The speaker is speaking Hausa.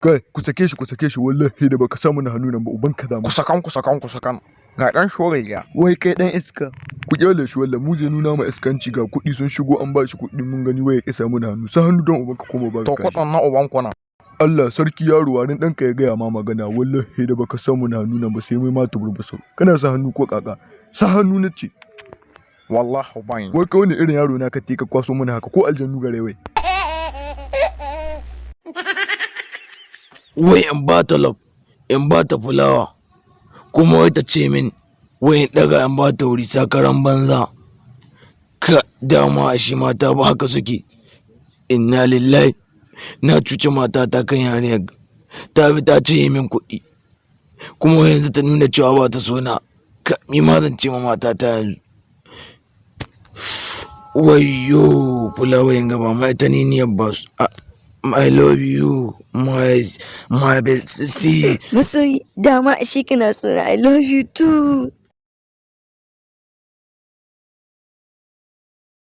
Kai, ku sake shi, ku sake shi. Wallahi da baka samu na hannu nan ba, uban ka zamu. Ku sakan, ku sakan, ku sakan. Ga dan shoriya. Wai kai dan iska, ku kyale shi. Wallahi mu zai nuna ma iskanci. Ga kuɗi sun shigo, an ba shi kuɗi, mun gani. Wai ya kisa mu hannu. Sa hannu don uban ka koma ba. To kuɗin na uban ku na. Allah sarki, yaro, warin ɗanka ya gaya ma magana. Wallahi da baka samu na hannu nan ba, sai mai ma tuburbusau. Kana sa hannu ko kaka? Sa hannu na ce. Wallahi ban. Wai kai wani irin yaro na ka te ka kwaso mana haka ko aljannu gare wai? Wai in ba ta love, in ba ta fulawa, kuma wai ta ce min wai in ɗaga in ba ta wuri. Sakaran banza ka. Dama shi mata ba haka suke. Inna lillahi, na cuci mata ta kan yarinyar. Ta bi ta ce min kuɗi, kuma yanzu ta nuna cewa ba ta so na. Ka mi ma zan ce ma mata ta yanzu? Wayyo, fulawa yin gaba ma ita ni niyyar ba su. I love you, my bestie. Masoyi, dama ashe kana so na. I love you too.